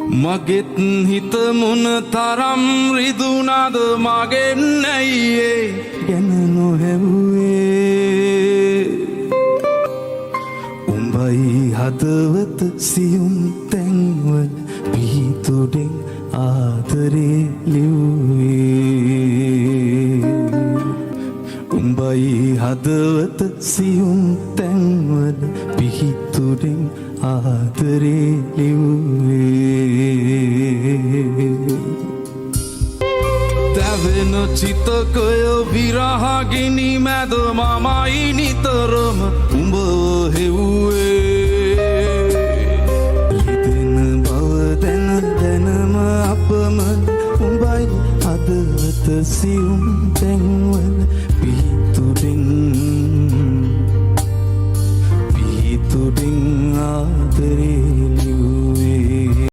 මගෙත් හිත මොන තරම් රිදුනද, මගෙන් ඇයි ඒ ගැන නොහැව්වේ? උඹයි හදවත සියුම් තැන්වල පිහිතුඩෙන් ආදරේ ලිව්වේ. උඹයි හදවත සියුම් තැන්වල පිහිතුඩෙන් ආදරේ ලිව්වේ. තැවෙන චිතකය විරහගිනි මැද මමයි නිතරම